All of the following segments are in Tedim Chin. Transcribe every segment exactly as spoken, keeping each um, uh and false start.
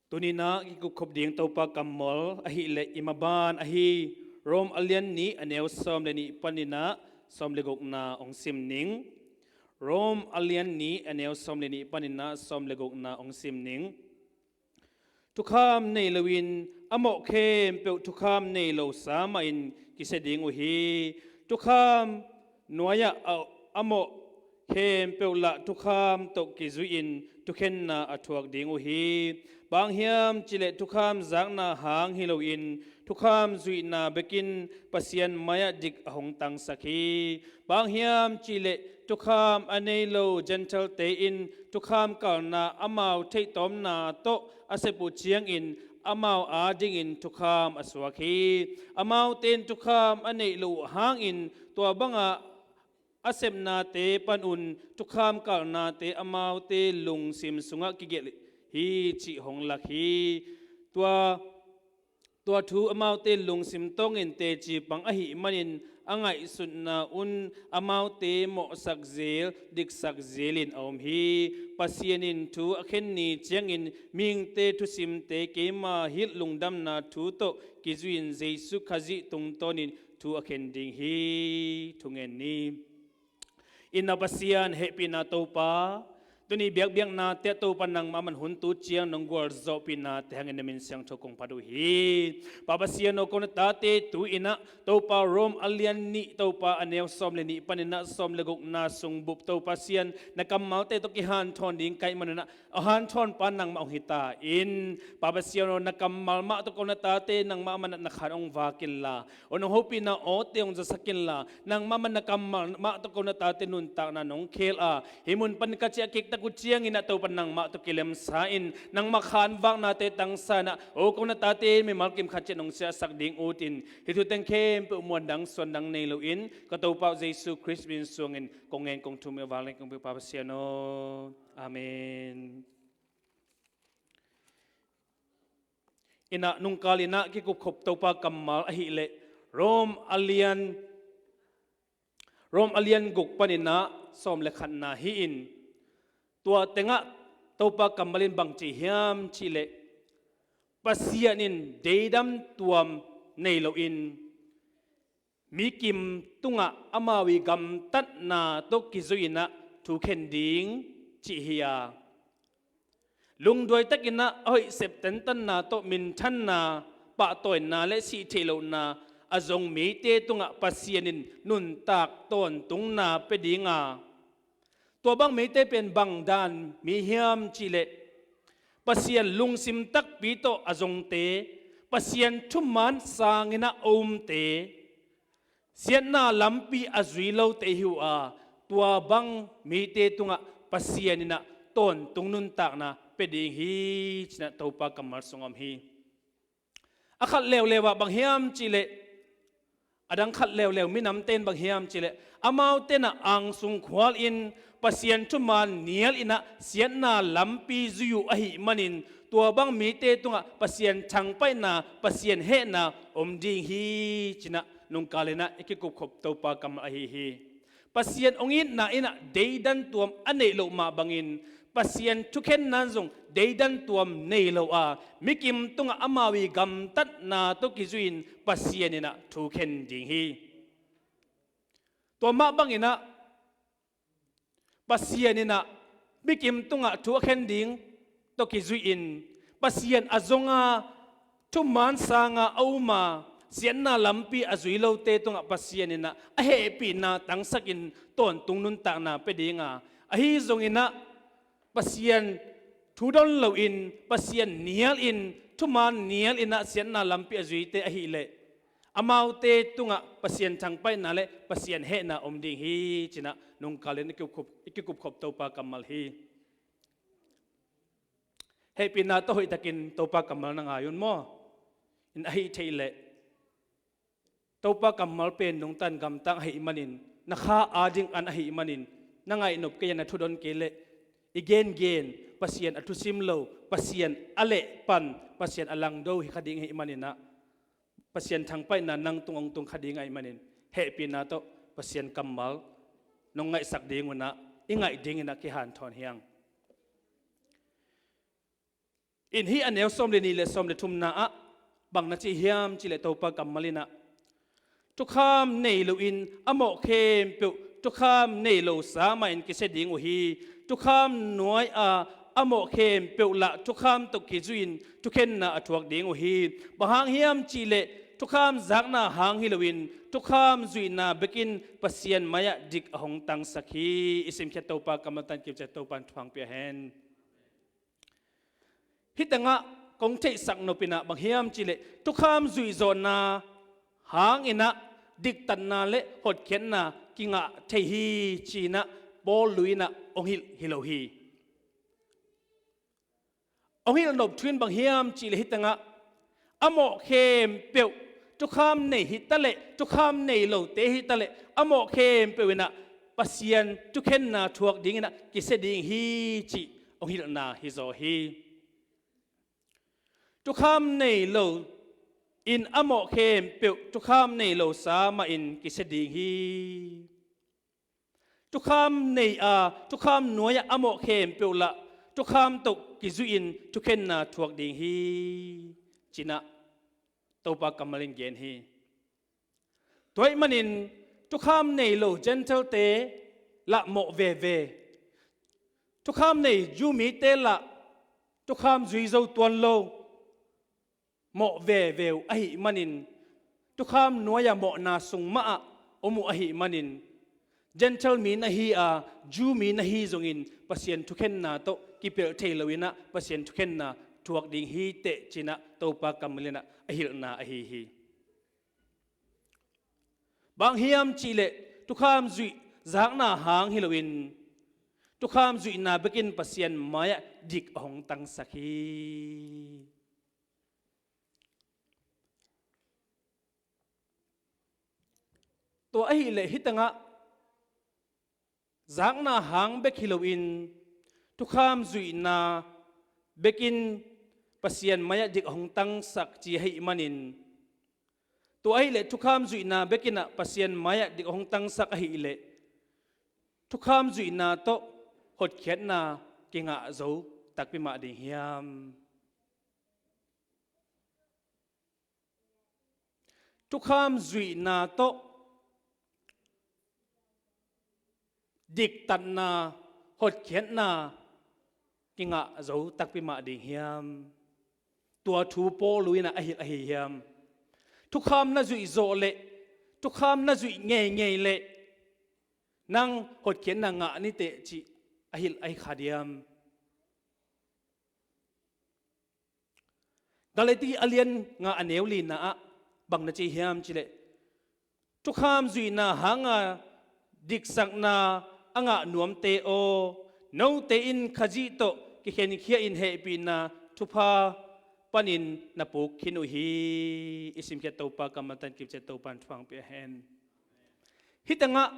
Tuninah kikupkhop ding Topa kammal ahileh i maban ahi Rom a lian nih a neu sawm le nih paninah sawm le gukna hong sim ning. Rom a lian nih a neu sawm le nih paninah sawm le gukna hong sim ning. Thukham nei loin a mawh khempeuh thukham nei losa mahin kisia ding uh hi. Thukham nuai-ah a, a mawh khempeuh lah thukham tawh kizui-in thukhenna a thuak ding uh hi. Bang hiam cihleh thukham zakna hang hi loin thukham zuihna bekin Pasian mai-ah dik a hong tangsak hi. Bang hiam cihleh thukham a nei lo Gentile-te in thukham kalna amau theihtawmna tawh a sep uh ciangin amau adingin thukham a suak hi. Amaute in thukham a neih loh uh hangin tua bangah a sepnate panun thukham kalnate amaute lungsim sungah kigelh hi cih hong lak hi. Tua, tua thu amaute lungsim tawngin teci pang ahih manin a ngaihsutna un amaute mawhsak zel, diksak zelin a om hi. Pasian in thu a khen ni ciangin mihingte thusimte keima hilh lungdamna thu tawh kizui-in Jesu Khazih tungtawnin thu a khen ding hi. Thungen ni. Inn a Pasian, hehpihna Topa, tuni biakbiaknate ah Topa nangmah man hun tu ciang nong gualzawhpihnate hangin na min siangtho kong phat uh hi. Pa Pasian aw, ko na tate tu-inah Topa Rom a lian nih Topa a neu sawm le nih paninah sawm le gukna sung bup Topa Pasian na kammalte tawh kihanthawn ding ka hih maninah a hanthawnpa nangmah hong hi ta in. Pa Pasian aw, na kammal mah tawh ko na tate nangmah manah na khan hong vak inla, aw nong hopihna awte hong zasak inla, nangmah man na kammal mah tawh ko na tate nuntakna nong khel a, hih mun pan ka ciah kiktak uh ciangin a Topa nangmah tawh kilemsa in, nangmah khanvaknate tangsa inah aw ko na tate mimal kim khat ciah nong siahsak ding utin, hih thu teng khempeuh muan dang suan dang nei loin ka Topa uh Jesu Khrist min suangin kong ngen kong thum uh a vanglian kong pia Pa Pasian aw. Amen. Inah nungkal inah kikupkhop Topa kammal ahileh Rom a lian, Rom a lian guk paninah sawm le khatna hi-in, tua tengah Topa kammal in bang ci hiam cihleh Pasian in deidam tuam nei loin mi kim tungah amau i gamtatna tawh kizui-inah thu khen ding cih hi a, lungduai takinah a hoih sep tentanna tawh minthanna, pahtawina le sih theih lohna a zong mite tungah Pasian in nuntak tawntungna pia ding a, tua bang mite pen bang dan mi hiam cihleh Pasian lungsim takpi tawh a zongte, Pasian thuman sanginah a umte, siatna lampi a zui lote hi uh a, tua bang mite tungah Pasian inah tawntung nuntakna pia ding hi cinah Topa kammal sungah om hi. A khat leuleu ah bang hiam cihleh, a dang khat leuleu minamte in bang hiam cihleh, amaute inah angsung khualin Pasian thuman nial inah siatna lampi zui uh ahih manin, tua bang mite tungah Pasian thangpaihna, Pasian hehna om ding hi cinah nungkal inah i kikupkhop Topa kammal ahi hi. Pasian hong itna inah deidan tuam a neih loh mah bangin Pasian thukhenna in zong deidan tuam nei lo a, mi kim tungah amau i gamtatna tawh kizui-in Pasian inah thu khen ding hi. Tua mah banginah Pasian inah mi kim tungah thu a khen ding tawh kizui-in Pasian a zong a, thuman sanga a um a, siatna lampi a zui lote tungah Pasian inah a hehpihna tangsakin tawntung nuntakna pia ding a, ahi zonginah Pasian thu don loin Pasian nialin thuman nial inah siatna lampi a zuite ahileh amaute tungah Pasian thangpaihna le Pasian hehna om ding hi cinah nungkalin i kikupkhop, i kikupkhop Topa kammal hi. Hehpihna tawh hoihtakin Topa kammal na ngai un maw? In ahih theih leh Topa kammal pen nungtan gamtang ahih manin, na kha ading an ahih manin, na ngaihnop kei a, na thudon kei leh i gengen Pasian a thusim lo, Pasian a lehpan, Pasian a langdo hi kha ding ahih maninah Pasian thangpaihna nang tung hong tung kha ding ahih manin hehpihna tawh Pasian kammal nong ngaihsak ding unah i ngaih dinginah kihanthawn hiang. In hih a neu sawm le nih le sawm le thumna ah bang na ci hiam cih leh Topa kammal in ah, thukham nei loin a mawh khempeuh thukham nei losa mah in kisia ding uh hi. Thukham nuai-a a mawh khempeuh lah thukham tawh kizui-in thukhenna a thuak ding uh hi. Bang hang hiam cih leh thukham zakna hang hi loin thukham zuihna bekin Pasian mai-ah dik a hong tangsak hi. I simkhiat Topa kammal tawh kici ciat Topa in thupha pia hen. Hih tengah kong theihsak nop in ah bang hiam cih leh thukham zuihzawhna hangin ah diktatna le hotkhiatna kingah thei hi ci-in ah Paul lui in ah hong hilh hi lo hi. Hong hilh nop thu in bang hiam cih leh hih tengah a mawh khempeuh thukham nei hi ta leh thukham nei lote hi ta leh a mawh khempeuh in ah Pasian thukhenna thuak dingin ah kisia ding hi cih hong hilhna hi zaw hi. Thukham nei loin a mawh khempeuh thukham nei losa mah in kisia ding hi. Thukham nei-a thukham nuai-ah a mawh khempeuh lah thukham tawh kizui-in thukhenna thuak ding hi ci-in ah Topa kammal in gen hi. Tua ahih manin thukham nei lo Gentile-te lah mawh veve, thukham nei Jew mite lah thukham zui zo tuan lo, mawh veve uh ahih manin thukham nuai-a mawhna sung mahah om uh ahih manin Gentile mi na hi a, Jew mi na hi zongin Pasian thukhenna tawh kipelh thei loin ah Pasian thukhenna thuak ding hi teh ci-in ah Topa kammal in ah a hilhna ahi hi. Bang hiam cih leh thukham zuih zakna hang hi loin thukham zuihna bekin Pasian mai-ah dik a hong tangsak hi. Tua ahih leh hih tengah zakna hang bek hi loin thukham zuihna bekin Pasian mai-ah dik a hong tangsak ci ahih manin, tua ahih leh thukham zuihna bekin ah Pasian mai-ah dik a hong tangsak ahih leh thukham zuihna tawh hotkhiatna kingah zo takpi mah ding hiam? Thukham zuihna tawh diktatna, hotkhiatna kingah zo takpi mah ding hiam? Tua thu Paul lui in ah a hilh ahi hiam? Thukham na zuih zawh leh, thukham na zuih ngeingei leh nang hotkhiatna ngah ni teh cih a hilh ahi kha diam? Galati a lian nga a neu lina ah bang na ci hiam cih leh, thukham zuihna hanga diksakna a ngah nuamte aw, note in Khazih tawh kikhenkhia in hehpihna thupha panin na puk khin uh hi. I simkhiat Topa kammal tawh kipciat Topa in thupha hong pia hen. Hih tengah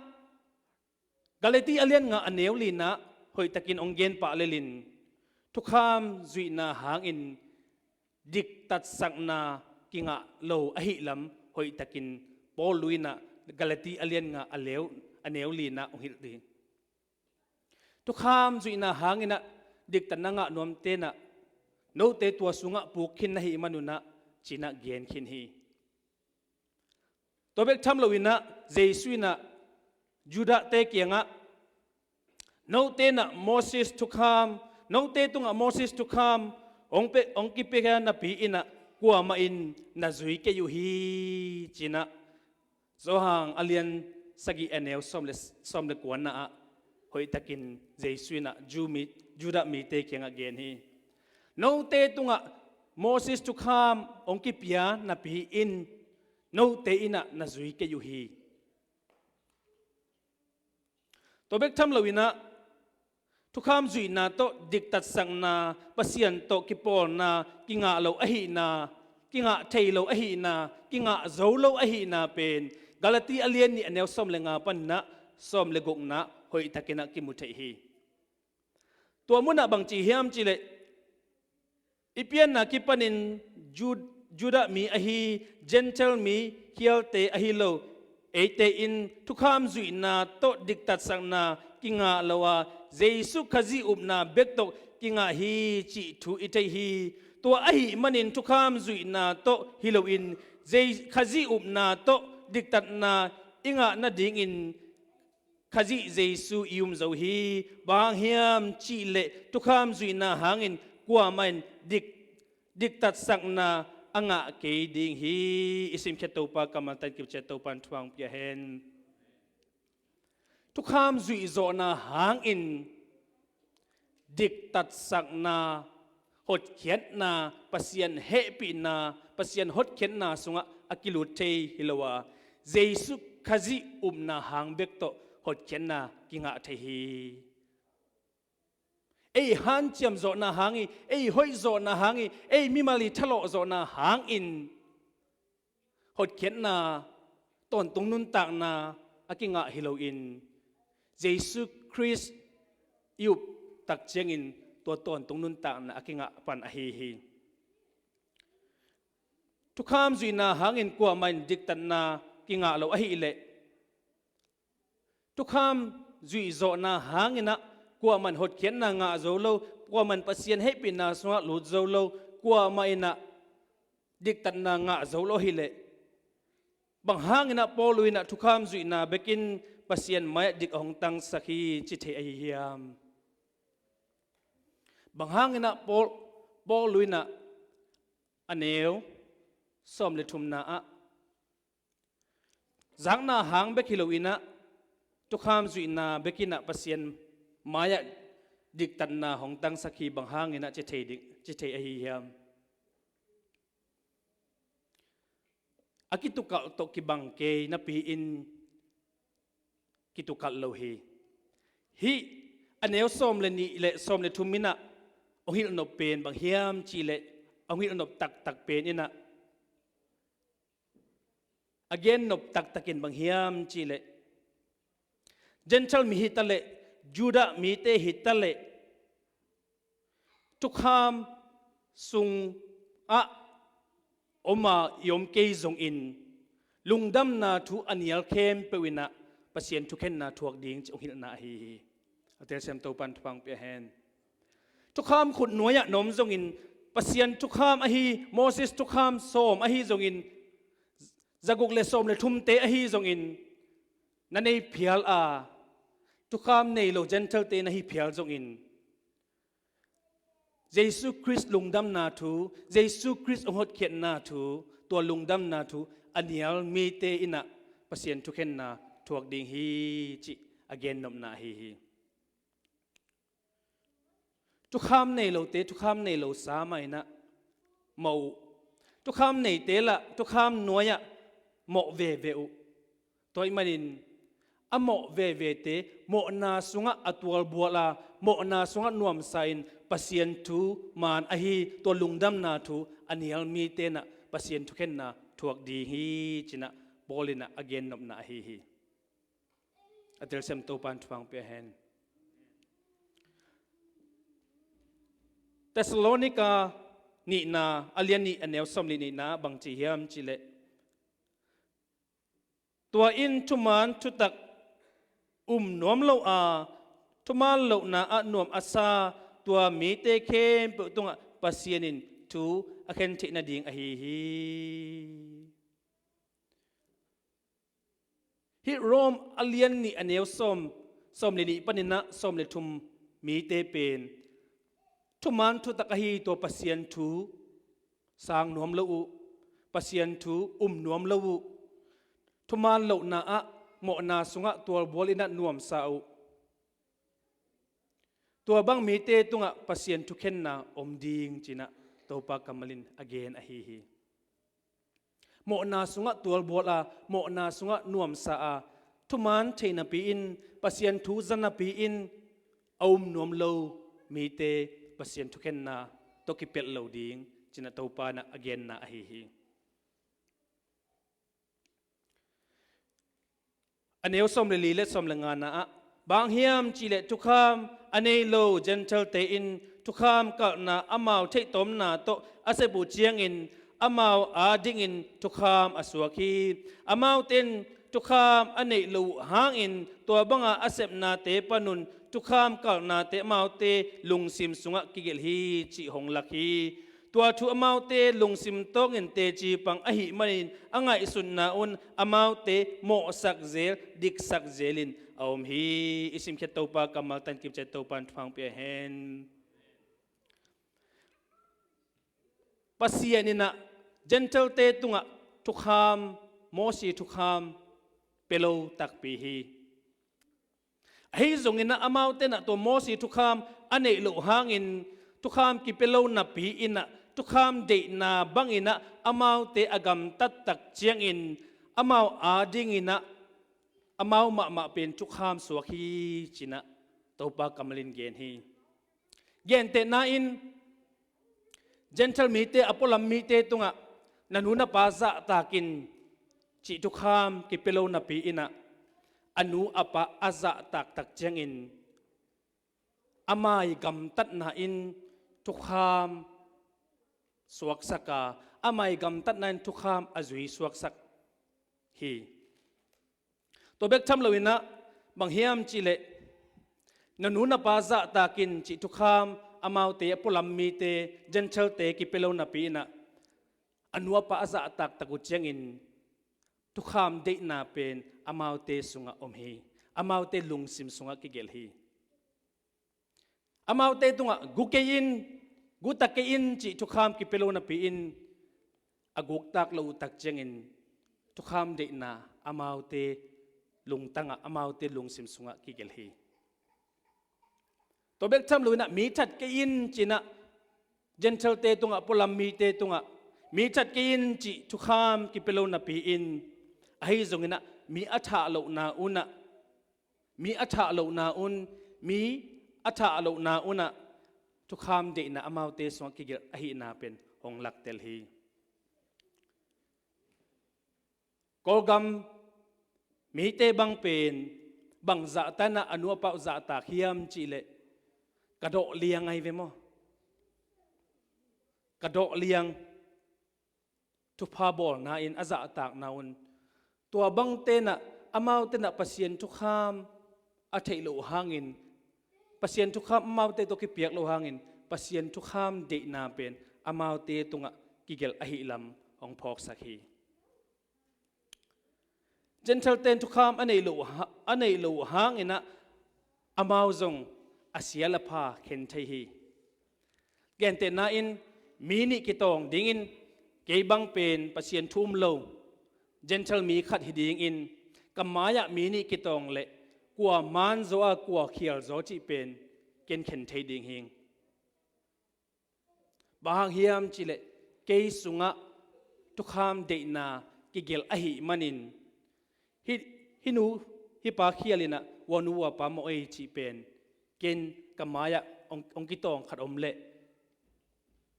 Galati a lian nga a neu lina hoihtakin hong gen pah lel in, thukham zuihna hangin diktatsakna kingah lo ahih lam hoihtakin Paul lui in ah Galati a lian nga a leu, a neu lina hong hilh ding. Thukham zuihna hangin ah diktatna ngah nuamte in ah note tua sungah puk khin na hih manun ah ci-in ah gen khin hi. Tua bek tham loin ah Jesu in ah Judahte kiangah, note in ah Moses thukham, note tungah Moses thukham hong pe, hong kipia napi in ah kuamah in na zui kei uh hi, ci-in ah Johan a lian sagih a neu sawm le, sawm le kuana ah hoihtakin Jesu in ah Jew mi, Judah mite kiangah gen hi. Note tungah Moses thukham hong kipia napi in note in ah na zui kei uh hi. Tua bek tham loin ah thukham zuihna tawh diktatsakna, Pasian tawh kipawlna kingah lo ahihna, kingah thei lo ahihna, kingah zo lo ahihna pen Galati a lian nih a neu sawm le nga panin ah sawm le gukna hoihtakin ah kimu thei hi. Tua munah bang ci hiam cih leh, i pianna kipanin Ju-, Judah mi ahi Gentile mi khialte ahi lo eite in thukham zuihna tawh diktatsakna kingah lo a, Jesu Khazih upna bek tawh kingah hi cih thu i thei hi. Tua ahih manin thukham zuihna tawh hi loin, Khazih upna tawh diktatna i ngah nadingin Khazih Jesu i um zo hi. Bang hang hiam cihleh thukham zuihna hangin kuamah in dik, diktatsakna a ngah kei ding hi. I simkhiat Topa kammal tawh kipciat Topa in thuang pia hen. Thukham zuihzawhna hangin diktatsakna, hotkhiatna, Pasian hehpihna, Pasian hotkhiatna sungah a kilut thei hi lo a, Jesu Khazih upna hang bek tawh hotkhiatna kingah thei hi. Ei hanciam zawhna hang hi, ei hoih zawhna hang hi, ei mimal i thalawh zawhna hangin hotkhiatna, tawntung nuntakna a kingah hi loin, Jesu Khrist i up tak ciangin tua tawntung nuntakna a kingah pan ahi hi. Thukham zuihna hangin kuamah in diktatna kingah lo ahih leh, thukham zuihzawhna hangin ah kuamah in hotkhiatna ngah zo lo, kuamah in Pasian hehpihna sungah lut zo lo, kuamah in ah diktatna ngah zo lo ahih leh, bang hangin ah Paul in ah thukham zuihna bekin Pasian mai-ah dik a hong tangsak hi ci thei ahi hiam? Bang hangin ah Paul, Paul in ah a neu sawm le thumna ah, zakna hang bek hi loin ah, thukham zuihna bekin ah Pasian mai-ah diktatna hong tangsak hi bang hangin ah ci thei ding, ci thei ahi hiam? A kitukalh tawh kibang kei napi-in kitukalh lo hi. Hih a neu sawm le nih le sawm le thum in ah hong hilh nop pen bang hiam cihleh, hong hilh nop taktak pen in ah, a gen nop taktak in bang hiam cihleh, Gentile mi hi taleh, Judah mite hi taleh, thukham sungah om a i om kei zongin, lungdamna thu a nial khempeuh in ah Pasian thukhenna thuak ding cih hong hilhna ahi hi. A telsiam Topa in thupha pia hen. Thukham khut nuai-ah na om zongin, Pasian thukham ahi, Moses thukham sawm ahi zongin, zaguk le sawm le thumte ahi zongin, na nei phial a, thukham nei lo Gentile-te na hi phial zongin, Jesu Khrist lungdamna thu, Jesu Khrist hong hotkhiatna thu, tua lungdamna thu a nial mite in ah Pasian thukhenna thuak ding hi cih a gennopna ahi hi. Thukham nei lote thukham nei lo sa mah in ah mawh uh. Thukham neite lah thukham nuai-ah mawh veve uh. Tua ahih manin a mawh vevete mawhna sungah a tualbual a, mawhna sungah nuamsa in Pasian thu man ahi, tua lungdamna thu a nial mite in ah Pasian thukhenna thuak ding hi ci-in ah Paul in ah a gennopna ahi hi. A telsiam Topa in thupha pia hen. Thessalonika nihna a lian nih a neu sawm le nihna bang ci hiam cihleh, tua in thuman thutak um nuam lo a, thuman lohna ah nuam a sa tua mite khempeuh tungah Pasian in thu a khen theih nading ahi hi. Hih Rom a lian nih a neu sawm, sawm le nih panin ah sawm le thum mite pen thuman thutak ahi, tua Pasian thu sang nuam lo uh, Pasian thu um nuam lo uh, thuman lohna ah mawhna sungah tualbual in ah nuamsa uh. Tua bang mite tungah Pasian thukhenna om ding ci-in ah Topa kammal in a gen ahi hi. Mawhna sungah tualbual a, mawhna sungah nuamsa a, thuman thei napi-in, Pasian thu za napi-in a um nuam lo mite Pasian thukhenna tawh kipelh lo ding ci-in ah Topa in ah a genna ahi hi. A neu sawm le li le sawm le ngana ah, bang hang hiam cihleh thukham a nei lo Gentile-te in thukham kalhna amau theihtomna tawh a sep uh ciangin amau adingin thukham a suak hi. Amaute in thukham a neih loh uh hangin tua banga a sepnate panun thukham kalhnate amaute lungsim sungah kigelh hi cih hong lak hi. Tua thu amaute lungsim tawngin teci pang ahih manin a ngaihsutna un amaute mawhsak zel, diksak zelin a om hi. I simkhiat Topa kammal tan kipciat Topa in thuphang pia hen. Pasian in ah Gentile-te tungah thukham, Mosi thukham pia lo takpi hi. Ahi zongin ah amaute in ah tua Mosi thukham a neih loh hangin thukham kipia lo napi in ah thukham deihna bangin ah amaute a gamtat tak ciangin amau adingin ah amau mahmah pen thukham suak hi ci-in ah Topa kammal in gen hi. Gentehna in Gentile mite, a pualam mite tungah na nu na pa zahtak in cih thukham kipia lo napi in ah a nu a pa a zahtak tak ciangin amai gamtatna in thukham suaksak a, amai gamtatna in thukham a zui suaksak hi. Tua bek tham loin ah bang hiam cihleh na nu na pa zahtak in cih thukham amaute a pualam mite, Gentile-te kipia lo napi in ah a nu a pa a zahtak tak uh ciangin thukham deihna pen amaute sungah om hi. Amaute lungsim sungah kigelh hi. Amaute tungah gu kei in, gu ta kei in cih thukham kipia lo napi in a guktak lo uh tak ciangin thukham deihna amaute lungtangah, amaute lungsim sungah kigelh hi. Tua bek tham loin ah mi that kei in ci-in ah Gentile-te tungah, pualam mite tungah mi that kei in cih thukham kipia lo napi in ahi zongin ah mi a thah lohna un ah mi a thah lohna un, mi a thah lohna un ah thukham deihna amaute sungah kigelh ahihna pen hong laktel hi. Kawlgam mite bang pen bang zahtak in ah a nu a pa uh zahtak hiam cihleh ka dawh liang ahi ve maw? Ka dawh liang thupha bawlna in a zahtakna un tua bangte in ah, amaute in ah Pasian thukham a theih loh hangin, Pasian thukham amaute tawh kipiak loh hangin Pasian thukham deihna pen amaute tungah kigelh ahih lam hong phawksak hi. Gentile-te in thukham a neih loh ha-, a neih loh hangin ah amau zong a sial a pha khen thei hi. Gentehna in mi nih kitawng dingin kei bang pen Pasian thu um lo Gentile mi khat hi dingin ka mai-ah mi nih kitawng leh kua man zaw a kua khial zaw cih pen ken khen thei ding hing. Bang hang hiam cihleh kei sungah thukham deihna kigelh ahih manin hih, hih nu hih pa khial in ah vua nu vua pa mawh ei cih pen ken ka mai-ah hong, hong kitawng khat om leh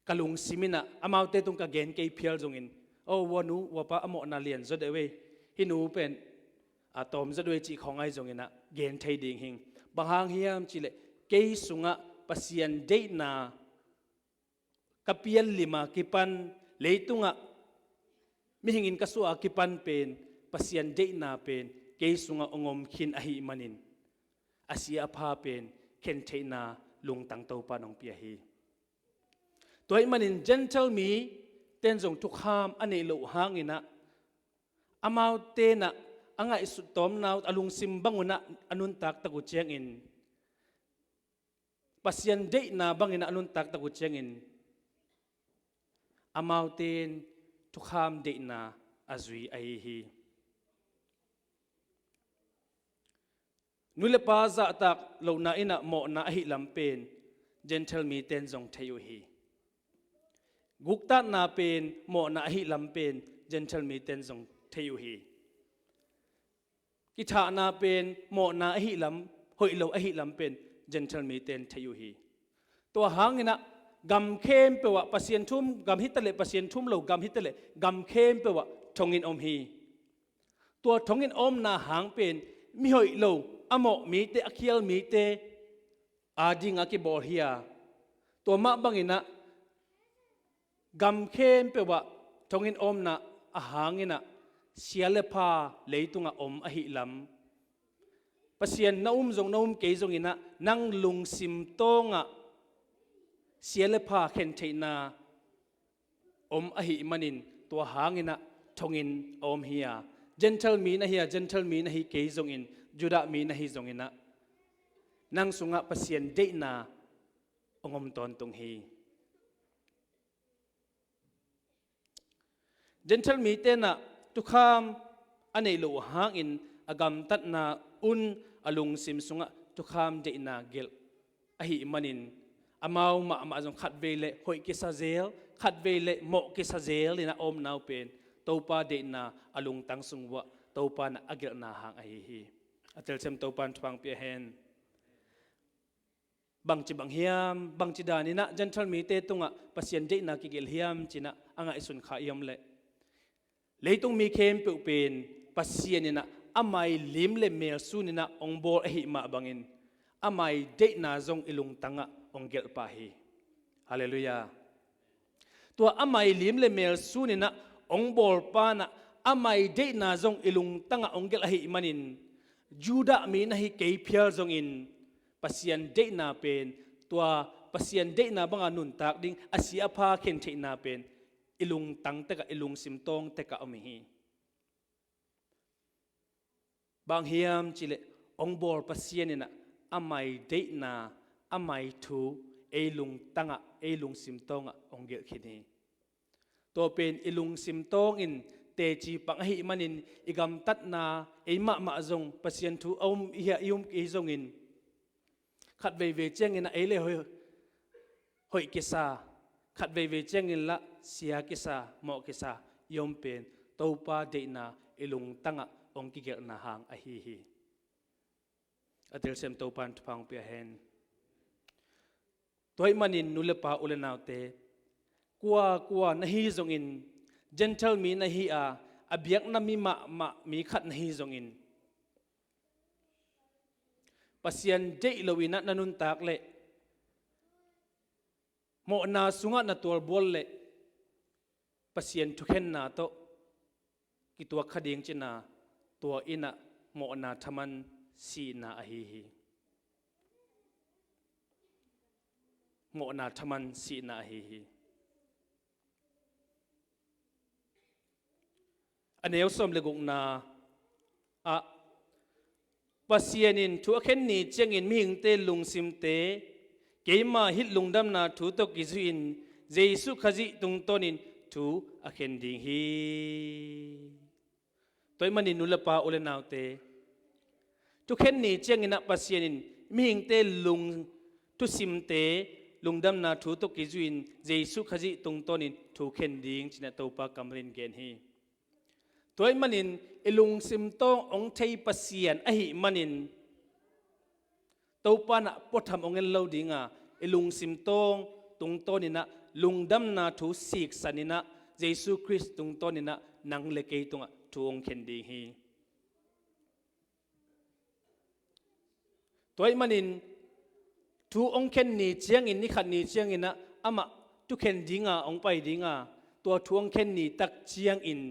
ka lungsim in ah amaute tung ka gen kei phial zongin, "O, vua nu vua pa a mawhna lian zaw deuh ei, hih nu pen a tawm zaw deuh ei," cih khawng ahi zongin ah gen thei ding hing. Bang hang hiam cihleh kei sungah Pasian deihna ka pial lim a kipan, leitungah mihingin ka suah a kipan pen Pasian deihna pen kei sungah hong om khin ahih manin a sia a pha pen khen theihna lungtang Topa in hong pia hi. Tua ahih manin Gentile mite in zong thukham a neih loh hangin ah amaute in ah a ngaihsut tawmna uh a lungsim bang un ah a nuntak tak uh ciangin Pasian deihna bangin a nuntak tak uh ciangin amaute in thukham deihna a zui ahi hi. Nu le pa zahtak lohna in ah mawhna ahih lam pen Gentile mite in zong thei uh hi. Guktatna pen mawhna ahih lam pen Gentile mite in zong thei uh hi. Kithahna pen mawhna ahih lam, hoih lo ahih lam pen Gentile mite in thei uh hi. Tua hangin ah gam khempeuh ah Pasian thu um gam hi ta leh, Pasian thu um lo gam hi ta leh, gam khempeuh ah thonginn om hi. Tua thonginn omna hang pen mihoih lo, a mawh mite, a khial mite ading a kibawl hi a, tua mah bangin ah gam khempeuh ah thonginn omna a hangin ah sia le pha leitungah om ahih lam, Pasian na um zong na um kei zonginah nang lungsim tawngah sia le pha khen theihna om ahih manin tua hanginah thongin a om hi a, Gentile mi na hi a, Gentile mi na hi kei zongin, Judah mi na hi zonginah nang sungah Pasian deihna hong om tawntung hi. Gentile mi tenah thukham a neih loh hangin a gamtatna un a lungsim sungah thukham deihna gelh ahih manin amau mahmah zong khatvei le hoih kisa zel, khatvei le mawh kisa zel inah a omna uh pen Topa deihna a lungtang sung uah Topa in a gelhna hang ahi hi. A telsiam Topa in thupha hong pia hen. Bangci bang hiam, bangci daninah Gentile mite tungah Pasian deihna kigelh hiam cinah a ngaihsun kha i om leh, leitung mi khempeuh pen Pasian inah a mai lim le mel suninah hong bawl ahih mah bangin a mai deihna zong i lungtangah hong gelh pah hi. Halleluiah. Tua a mai lim le mel suninah hong bawl panah a mai deihna zong i lungtangah hong gelh ahih manin Judah mi na hi kei phial zongin Pasian deihna pen tua Pasian deihna banga nuntak ding a sia a pha khen theihna pen i lungtang tekah, i lungsim tawng tekah om hi. Bang hiam cileh hong bawl Pasian inah a mai deihna, a mai thu ei lungtangah, ei lungsim tawngah hong gelh khin hi. Tua pen i lungsim tawngin teci pang ahih manin i gamtatna ei mahmah zong Pasian thu a um i hia i um kei zongin khat veivei ciangin a ei le hoih, hoih kisa, khat veivei ciangin lah sia kisa, mawh kisa i om pen Topa deihna i lungtangah hong kigelhna hang ahi hi. A telsiam Topa in thupha hong pia hen. Tua ahih manin nu le pa u le naute, kua kua na hi zongin Gentile mi na hi a, a biakna mi mahmah mi khat na hi zongin Pasian deih loinah na nuntak leh mawhna sungah na tualbual leh Pasian thukhenna tawh kituak kha ding cina, tua inah mawhna thaman sihna ahi hi. Mawhna thaman sihna ahi hi. A neu sawm le gukna ah Pasian in thu a khen ni ciangin mihingte lungsimte keima hilh lungdamna thu tawh kizuihin Jesuh Khazih tungtawnin thu a khen ding hi. Tua ahih manin nu le pa u le naute, thukhen ni cianginah Pasian in mihingte lung thusimte lungdamna thu tawh kizuihin Jesuh Khazih tungtawnin thu khen ding cinah Topa kammal in gen hi. Tua ahih manin i lungsim tawng hong thei Pasian ahih manin Topa nah puatham hong en lo dinga, i lungsim tawng tungtawninah lungdamna thu siksaninah Jesuh Khrist tungtawninah nang le kei tungah thu hong khen ding hi. Tua ahih manin thu hong khen ni ciangin, ni khat ni cianginah amah thukhen dinga hong pai dinga, tua thu hong khen ni tak ciangin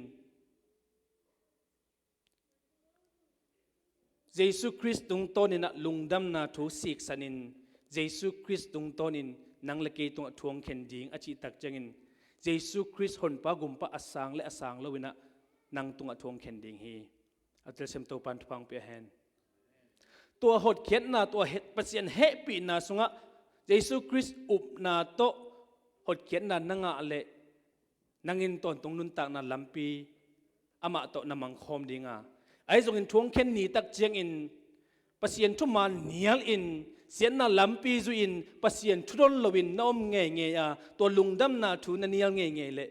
Jesuh Khrist tungtawninah lungdamna thu siksanin Jesuh Khrist tungtawnin nang le kei tungah thu hong khen ding a cih tak ciangin Jesuh Khrist honpa gumpa a sang le a sang loinah nang tungah thu hong khen ding hi. A telsiam Topa in thupha hong pia hen. Tua hotkhiatna, tua he-, Pasian hehpihna sungah Jesuh Khrist upna tawh hotkhiatna na ngah leh nang in tawntung nuntakna lampi amah tawh na mangkhawm dinga, ahi zongin thu hong khen ni tak ciangin Pasian thuman nialin siatna lampi zuihin Pasian thudon loin na om ngeingei a, tua lungdamna thu na nial ngeingei leh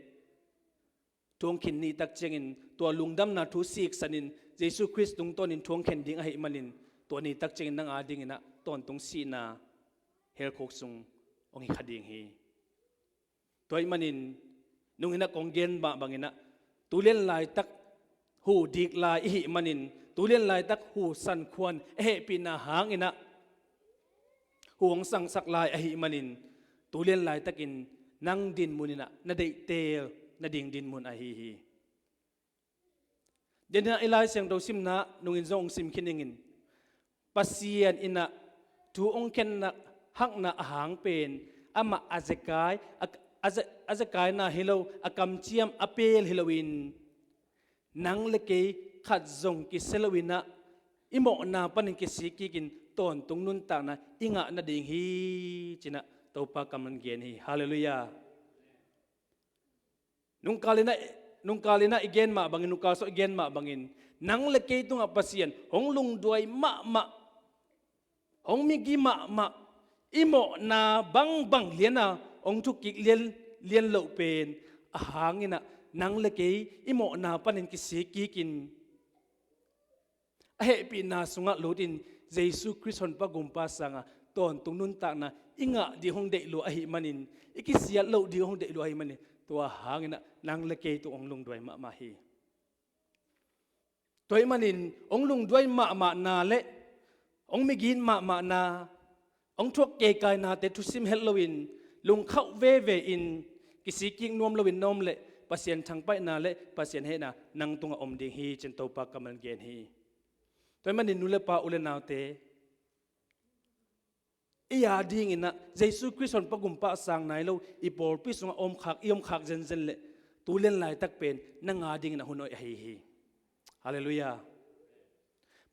thu hong khen ni tak ciangin tua lungdamna thu siksanin Jesuh Khrist tungtawnin thu hong khen ding ahih manin tua ni tak ciangin nang adinginah tawntung sihna helkhuk sung hong hi kha ding hi. Tua ahih manin nunginah kong gen mah banginah tulian laitak hu dik lai ihih manin, tulian laitak hu sankhuan a hehpihna hanginah hu hong sangsak lai ahih manin, tulian laitakin nang dinmuninah na deihtel nading dinmun ahi hi. Denah i Lai Siangtho simna nungin zong hong sim khin ingin, Pasian in ah thu hong khenna hakna a hang pen amah a zekai, a, a ze-, a zekaina hi lo, a kamciam a pel hi loin, nang le kei khat zong kisia loin ah i mawhna panin kisik kikin tawntung nuntakna i ngah nading hi, ci-in ah Topa kam in gen hi. Halleluiah. Nungkal in ah, nungkal in ah i gen mah bangin, nungkal sawh i gen mah bangin, nang le kei tungah Pasian hong lungduai mahmah, hong migi mahmah, i mawhna bangbang lian a hong thukkik lian, lian loh pen a hang in ah nang le kei i mawhna panin kisik kikin a hehpihna sungah lutin Jesu Khrist Honpa Gumpa sanga tawntung nuntakna i ngah ding hong deih lua ahih manin, i kisiat loh ding hong deih lua ahih manin, tua hang in ah nang le kei tung hong lungduai mahmah hi. Tua ahih manin hong lungduai mahmahna le hong migin mahmahna, hong thuak keikainate thusim het loin, lungkhauh veve in, kisik kik nuam loin na om leh Pasian thangpaihna le Pasian hehna nang tungah om ding hi, ci-in Topa kam in gen hi. Tua ahih manin nu le pa, u le naute, ei a dingin ah Jesu Khrist Honpa Gumpa sang nai lo i pawlpi sungah a omkhak, i omkhak zenzen leh tu lian laitak pen nang a dingin ah hun hoih ahi hi. Halleluiah.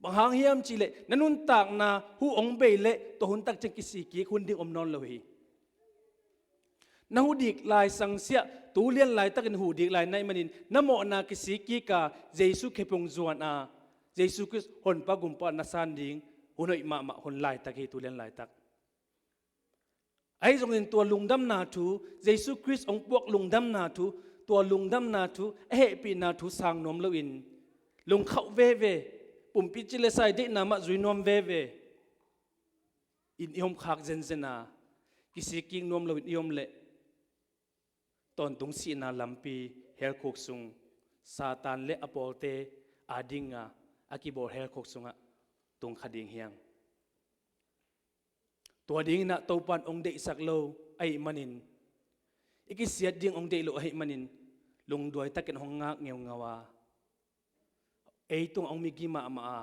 Bang hang hiam cih leh na nuntakna huh hong bei leh tua hun tak ciang kisik kik, hun ding om nawn lo hi. Na huh dik lai sangsiah tu lian laitakin huh dik lai na hih manin na mawhna kisik kik a, Jesu khephung zuan a, Jesu Khrist Honpa Gumpa na san ding hun hoih mahmah hun laitak hi, tu lian laitak. Ahi zongin tua lungdamna thu, Jesu Khrist hong puak lungdamna thu, tua lungdamna thu, a hehpihna thu sang nuam loin, lungkhauh veve, pumpi ci le sai deihna mah zui nuam veve in i omkhak zenzen a, kisik kik nuam loin i om leh tawntung sihna lampi helkhuk sung, Satan le a pawlte a dinga a kibawl helkhuk sungah tung kha ding hi hang. Tua dingin ah Topa in hong deihsak lo ahih manin, i kisiat ding hong deih lo ahih manin, lungduai takin hong ngak ngeungau a, ei tungah hong migi mahmah a,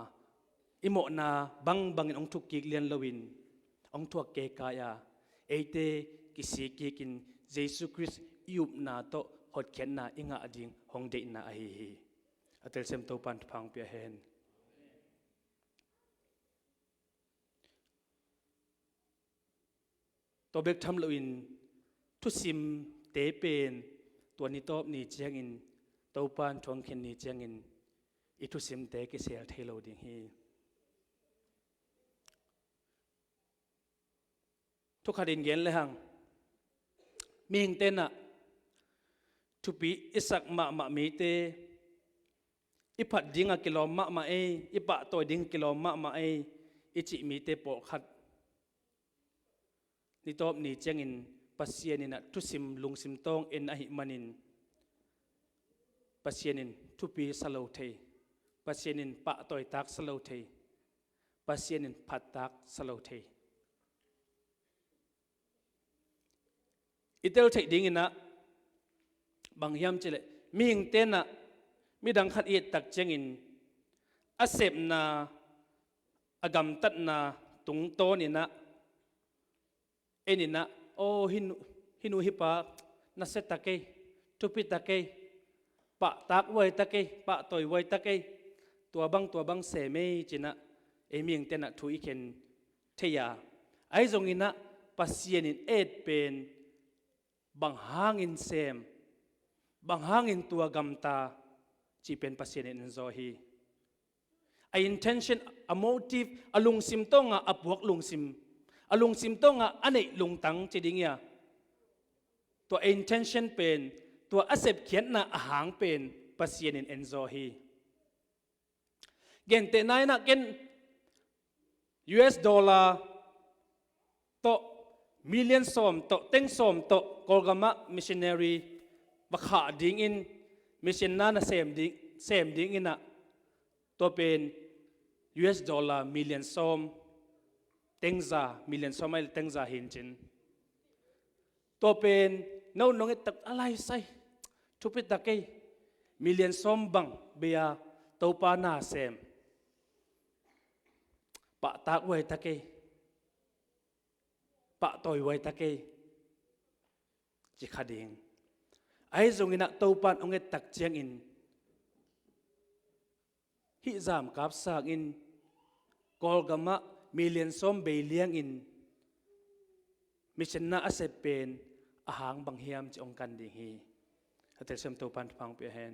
i mawhna bangbangin hong thukkik lian loin, hong thuak keikai a, eite kisik kikin Jesu Khrist i upna tawh hotkhiatna i ngah ding hong deihna ahi hi. A telsiam Topa in thupha hong pia hen. Tua bek tham loin thusimte pen tua ni tawp ni ciangin, Topa in thu hong khen ni ciangin i thusimte kisel thei lo ding hi. Thu khat in gen lehang, mihingte in ah thupi i sak mahmah mite, i phat dingah kilawm mahmah ei, i pahtawi dingah kilawm mahmah ei, i cih mite pawlkhat ni tawp ni ciangin Pasian in ah thusim lungsim tawng en ahih manin, Pasian in thupi sa lo thei, Pasian in pahtawi tak sa lo thei, Pasian in phat tak sa lo thei. I tel theih dingin ah bang hiam cih leh, mihingte in ah midang khat i et tak ciangin a sepna, a gamtatna tungtawn in ah, en in ah, "Aw, hih nu, hih nu hih pa nasia ta kei, thupi ta kei, pahtak huai ta kei, pahtawi huai ta kei, tua bang tua bang sem ei," ci-in ah ei mihingte in ah thu i khen thei a. Ahi zongin ah Pasian in et pen bang hangin sem, bang hangin tua gamta cih pen Pasian in en zaw hi. A intention, a motive, a lungsim tawngah a puak lungsim, a lungsim tawngah a neih lungtang ci ding hi a, tua a intention pen, tua a sepkhiatna a hang pen Pasian in en zaw hi. Gentehna in ah ken U S dollar tawh, million sawm tawh, teng sawm tawh Kawlgamah missionary va khah dingin, mission na na sem ding, sem dingin ah, tua pen U S dollar million sawm, teng za, million sawm ai le teng za hi in cin. Tua pen no nong et tak a lai sai, thupi ta kei, million sawm bang bei a Topa na sem, pahtak huai ta kei, pahtawi huai ta kei, ci kha ding. Ahi zongin ah Topa in hong et tak ciangin, hih zamkap sangin Kawlgam ah million sawm bei liangin mission-na a sep pen a hang bang hiam ci hong kan ding hi. A telsiam Topa in thupha hong pia hen.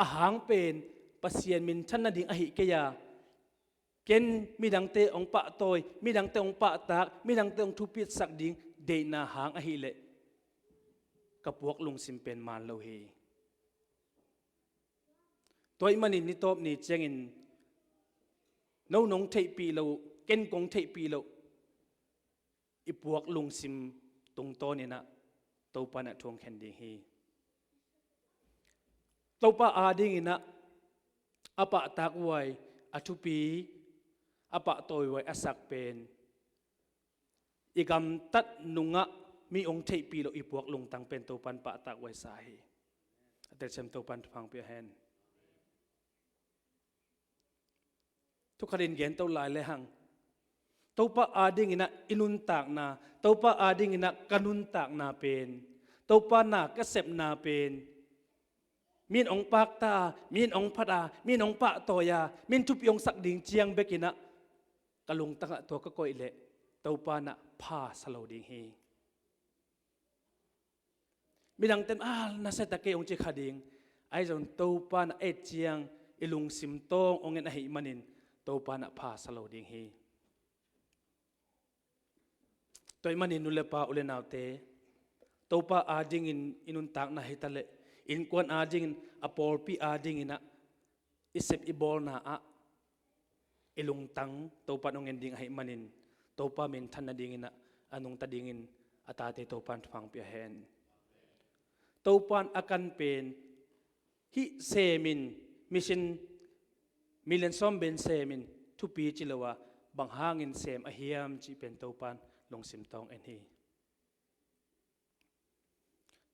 A hang pen Pasian minthan nading ahi kei a, ken midangte hong pahtawi, midangte hong pahtak, midangte hong thupitsak ding deihna hang ahih leh ka puak lungsim pen man lo hi. Tua ahih manin ni tawp ni ciangin no nong theihpih loh, ken kong theihpih loh, i puak lungsim tungtawnin ah Topa in ah thu hong khen ding hi. Topa adingin ah a pahtak huai, a thupi, a pahtawi huai a sak pen i gamtat nungah mi hong theihpih loh i puak lungtang pen Topa in pahtak huai sa hi. A telsiam Topa in thupha hong pia hen. Thukhatin gen to lai le hang, Topa adingin ah i nuntakna, Topa adingin ah ka nuntakna pen, Topa na ka sepna pen, min hong pakta a, min hong phat a, min hong pahtawi a, min thupi hong sak ding ciang bekin ah ka lungtangah tua ka koih leh Topa in ah pha sa lo ding hi. Midangte in ah, na seta kei hong ci kha ding. Ahi zong Topa in ah et ciang i lungsim tawng hong en ahih manin Topa in ah pha sa lo ding hi. Tua ahih manin nu le pa, u le naute, Topa adingin i nuntakna hi ta leh, innkuan adingin, a pawlpi adingin ah i sep i bawlna ah i lungtang Topa in hong en ding ahih manin Topa minthan nadingin ah a nungta dingin a tate Topa in thupha hong pia hen. Topa in a kan pen hih semin, mission million sawm bei semin thupi ci lo a, bang hangin sem a hiam cih pen Topa in lungsim tawng en hi.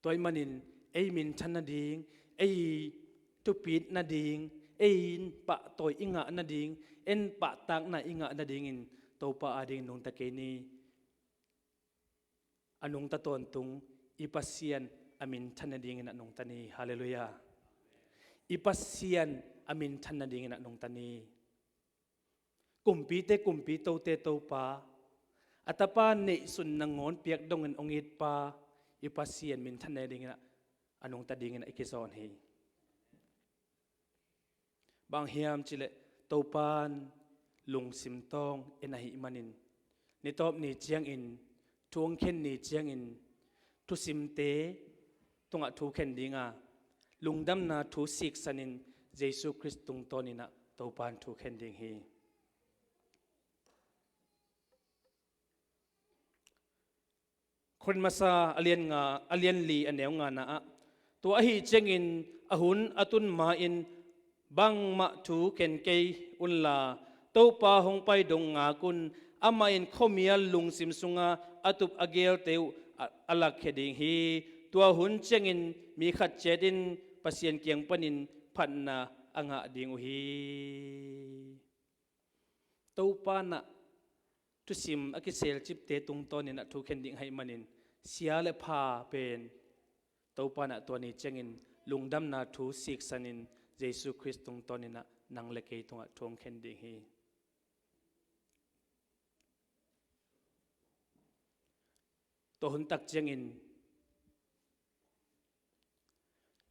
Tua ahih manin ei minthan nading, ei thupit nading, ei in pahtawi i ngah nading, en pahtakna i ngah nadingin Topa adingin nungta kei ni. A nungta tawntung i Pasian a minthan nadingin ah nungta ni. Halleluiah. I Pasian a minthan nadingin ah nungta ni. Kumpite kumpi, tote Topa, a Tapa neihsun nangawn piak dongin hong it pa, i Pasian minthan nadingin ah a nungta dingin ah i kizawn hi. Bang hiam cih leh Topa in lungsim tawng en ahih manin, ni tawp ni ciangin, thu hong khen ni ciangin, thusimte tungah thu khen ding a, lungdamna thu siksanin Jesu Khrist tungtawnin ah Topa in thu khen ding hi. Korin masa a lian nga, a lian li a neu ngana ah, tua ahih ciangin a hun a tun ma-in bangmah thu khen kei unla, Topa hong pai dong ngak un. Amah in khuamial lungsim sunga a tup a geelte uh a, a lakkhia ding hi. Tua hun ciangin mi khat ciat in Pasian kiang panin phatna a ngah ding uh hi. Topa in ah thusim a kiselcipte tungtawnin ah thu khen ding ahih manin, sia le pha pen Topa in ah tua ni ciangin lungdamna thu siksanin Jesu Khrist tungtawnin ah nang le kei tungah thu hong khen ding hi. Tua hun tak ciangin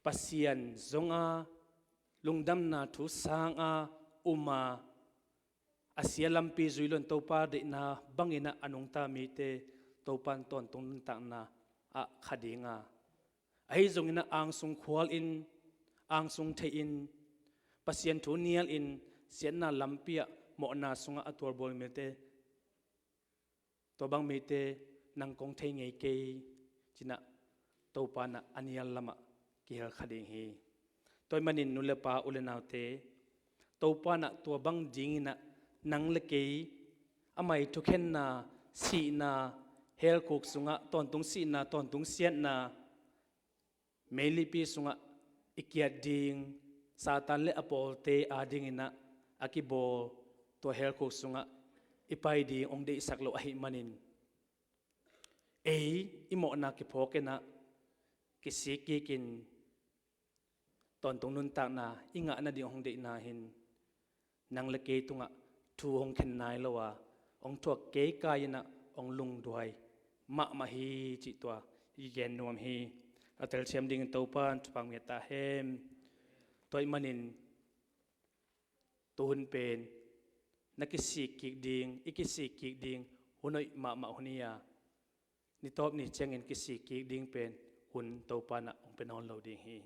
Pasian zong a, lungdamna thu sang a, um a, a sia lampi zui loin Topa deihna bangin ah a nungta mite Topa in tawntung nuntakna ah kha ding a, ahi zongin ah angsung khualin, angsung theihin, Pasian thu nialin, siatna lampi ah mawhna sungah a tualbual mite, tua bang mite nang kong thei ngei kei, ci-in ah Topa in ah a nial lamah kihel kha ding hi. Tua ahih manin nu le pa, u le naute, Topa in ah tua bang dingin ah nang le kei, amah i thukhenna, sihna, helkhuk sungah tawntung sihna, tawntung siatna, meilipi sungah i kiat ding, Satan le a pawlte adingin ah a kibawl tua hell khuk sungah i pai ding hong deihsak lo ahih manin, ei i mawhna kiphawk in ah, kisik kik in, tawntung nuntakna i ngah nading hong deihna hin nang le kei tungah thu hong khen nai lo a, hong thuak keikai in ah hong lungduai mahmah hi cih tua i gen nuam hi. A telsiam dingin Topa'n thupha hong pia ta hen. Tua ahih manin tuhun pen na kisik kik ding, i kisik kik ding hun hoih mahmah hun hi a, ni tawp ni ciangin kisik kik ding pen hun Topa'n ah hong pia nawn lo ding hi.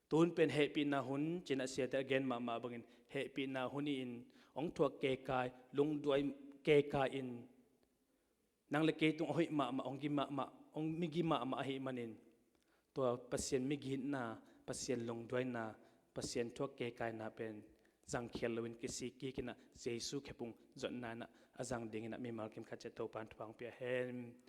Tuhun pen hehpihna hun ci-in ah siate a gen mahmah bangin hehpihna hun hi-in, hong thuak keikai, lungduai keikai in, nang le kei tung a hoih mahmah, hong gi mahmah, hong migi mahmah ahih manin, tua Pasian migitna, Pasian lungduaina, Pasian thuak keikaina pen zangkhial loin kisik kik in ah Jesu khephung zuatna in ah a zang dingin ah mimal kim khat ciat Topa'n thupha hong pia hen.